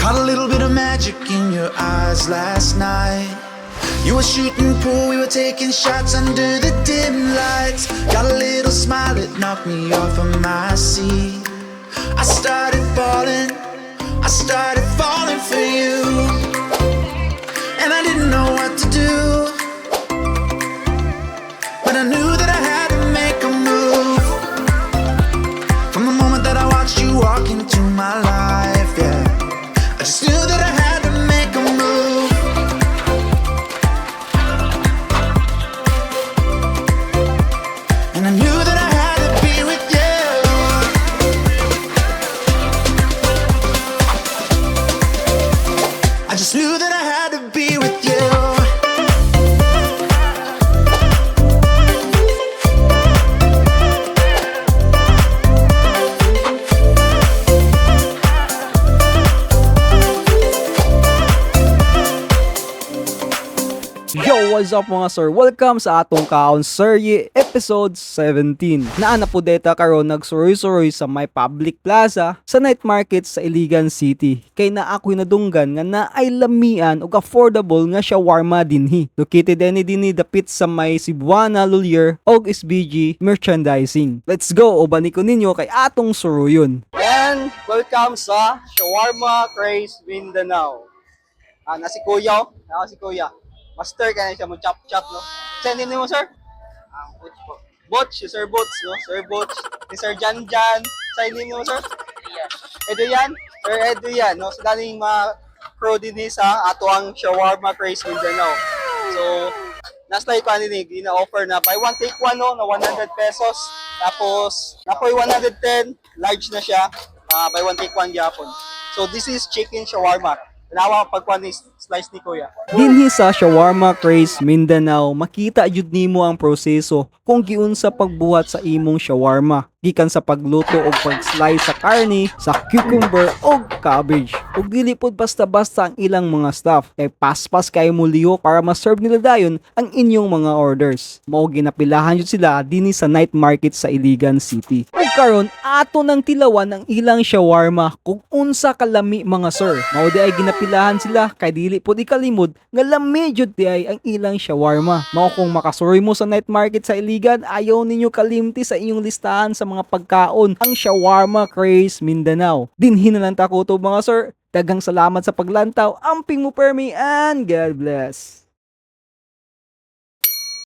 Caught a little bit of magic in your eyes last night. You were shooting pool, we were taking shots under the dim lights. Got a little smile that knocked me off of my seat. I started falling for you. And I didn't know what to do. But I knew that I had to make a move. From the moment that I watched you walk into my life, yeah. I just knew that I had to make a move. And I knew that I had to be with you. I just knew that I had to be with you. Yo, what's up, mga sir? Welcome sa atong Kaon Serye episode 17. Naa na po deta karon nagsuroy-suroy sa may public plaza sa night market sa Iligan City. Kay naa ako'y nadunggan nga naay lamian ug affordable nga shawarma dinhi. Located dinhi dinhi dapit sa may Cebuana Lhuillier og SBG Merchandising. Let's go, uban ko ninyo kay atong suruyon. And welcome sa Shawarma Craze Mindanao. Ah, na si Kuya, oh. Na si Kuya. Master kaya siya mo chop chop, no. Send mo, sir? Ah, Butch po. Butch, si Sir Butch, no? Sir Butch, si Sir Jan Jan. Sign in mo, sir? Edo yan, Sir Edo yan, no? Sila ning mga crew din ni sa ato ang Shawarma Craze Mindanao. So, nasa tayo pa ni gina-offer na buy one take one, no, na 100 pesos. Tapos, napoy 110, large na siya. Ah, buy one take one gyapon. So, this is chicken shawarma. Tanawa pagkuha ni slice ni Kuya. Dinhi sa Shawarma Craze Mindanao, makita jud nimo ang proseso kung giunsa pagbuhat sa imong shawarma gikan sa pagluto og pag-slice sa karne, sa cucumber og cabbage. Ug dili pod basta-basta ang ilang mga staff kay paspas kay mo lihok para ma-serve nila dayon ang inyong mga orders. Mao ginapilahan jud sila dinhi sa night market sa Iligan City. Ug karon ato nang tilawan ang ilang shawarma kung unsa kalami, mga sir. Mao di ay ginapilahan sila kay dili pod ikalimod nga lami jud di ay ang ilang shawarma. Mao kung makasuroy mo sa night market sa Iligan, ayaw ninyo kalimti sa inyong listahan sa mga pagkaon ang Shawarma Craze Mindanao. Dinhi na lang ta kutob, mga sir. Daghang salamat sa paglantaw. Amping mo permi and God bless.